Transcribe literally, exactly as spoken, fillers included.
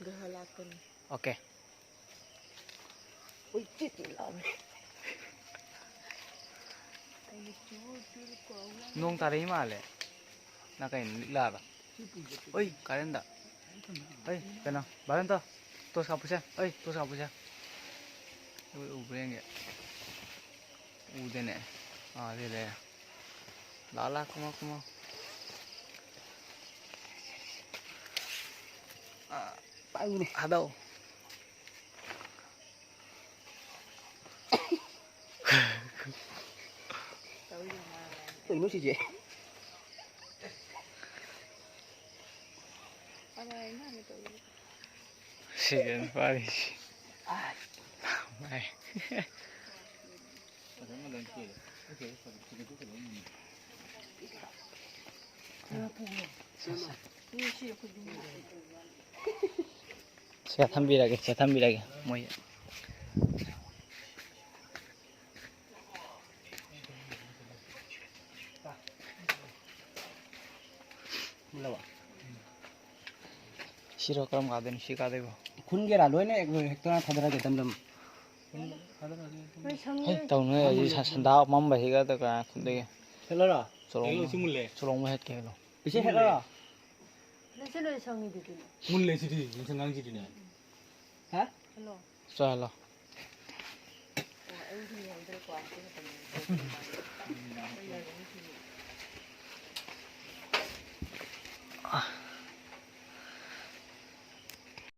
ꯒ꯭ꯔꯍ ꯂꯥꯛꯄꯅꯤ꯫ ꯑꯣꯀꯦ꯫ ꯎꯏ, ꯆꯤꯠ ꯆꯤꯠ ꯂꯥꯎꯔꯦ꯫ ꯅꯣꯡ ꯇꯥꯔꯛꯏ ꯃꯥꯜꯂꯦ꯫ ꯅꯪ ꯀꯩꯅꯣ ꯂꯤꯛꯂꯥꯕ? ꯑꯣꯏ, ꯀꯥꯔꯦꯟꯗ꯫ ꯑꯣꯏ, ꯀꯩꯅꯣ, ꯕꯥꯂꯦꯟꯇꯣ, ꯇꯣꯁ ꯀꯥꯞꯄꯨꯁꯦ꯫ ꯑꯣꯏ, ꯇꯣꯁ ꯀꯥꯞꯄꯨꯁꯦ꯫ ꯎꯏ, ꯎꯕ꯭ꯔꯥ ꯌꯦꯡꯒꯦ꯫ ꯎꯗꯦꯅꯦ꯫ ꯑꯥ, ꯁꯤ ꯂꯩꯔꯦ꯫ ꯂꯥꯛ, ꯂꯥꯛ, ꯀꯨꯝꯃꯣ, ꯀꯨꯝꯃꯣ꯫ ꯑꯥ, ꯄꯥꯏꯌꯨꯅꯦ꯫ ꯊꯥꯗꯧ꯫ ꯀꯩꯅꯣ ꯁꯤꯁꯦ? ꯁꯤꯒꯦꯅ ꯄꯥꯔꯤꯁꯤ꯫ ꯑꯥꯏ꯫ ꯁꯦ ꯊꯝꯕꯤꯔꯒꯦ, ꯁꯦ ꯊꯝꯕꯤꯔꯒꯦ꯫ ꯃꯣꯏ ꯁꯤꯔꯣ, ꯀꯔꯝ ꯀꯥꯗꯣꯏꯅꯣ? ꯁꯤ ꯀꯥꯗꯣꯏꯕꯣ? ꯈꯨꯟꯒꯦꯔꯥ? ꯂꯣꯏꯅ ꯍꯦꯛ-, ꯍꯦꯛꯇ ꯊꯥꯗꯔꯒꯦ, ꯗꯝ ꯗꯝ꯫ ꯍꯩ, ꯇꯧꯅꯨꯍꯦ, ꯍꯧꯖꯤꯛ ꯁ-, ꯁꯟꯗꯥ ꯑꯃꯝꯕꯁꯤꯒ ꯀꯅꯥ ꯈꯨꯟꯗꯒꯤ? ꯍꯦꯛꯂꯔꯣ? ꯆꯨꯔꯣꯡ-, ꯍꯦꯛꯂꯣ, ꯁꯤ ꯃꯨꯜꯂꯦ꯫ ꯆꯨꯔꯣꯡꯕ ꯍꯦꯛꯀꯦ, ꯍꯦꯛꯂꯣ꯫ ꯄꯤꯁꯦ ꯍꯦꯛꯂꯔꯣ? ꯂꯣꯏꯁꯤꯜ ꯂꯣꯏ ꯁꯪꯉꯤꯗꯨꯗꯤ꯫ ꯃꯨꯜꯂꯦ ꯁꯤꯗꯤ, ꯌꯦꯡꯁꯪ ꯉꯥꯡꯁꯤꯗꯤꯅꯦ꯫ ꯍꯥ? ꯍꯜꯂꯣ꯫ ꯆꯥꯍꯜꯂꯣ꯫ ꯑꯣ, ꯑꯩꯗꯤ ꯌꯦꯡꯍꯧꯗ꯭ꯔꯦꯀꯣ, ꯑꯗꯨ ꯈꯛꯇꯅꯦ꯫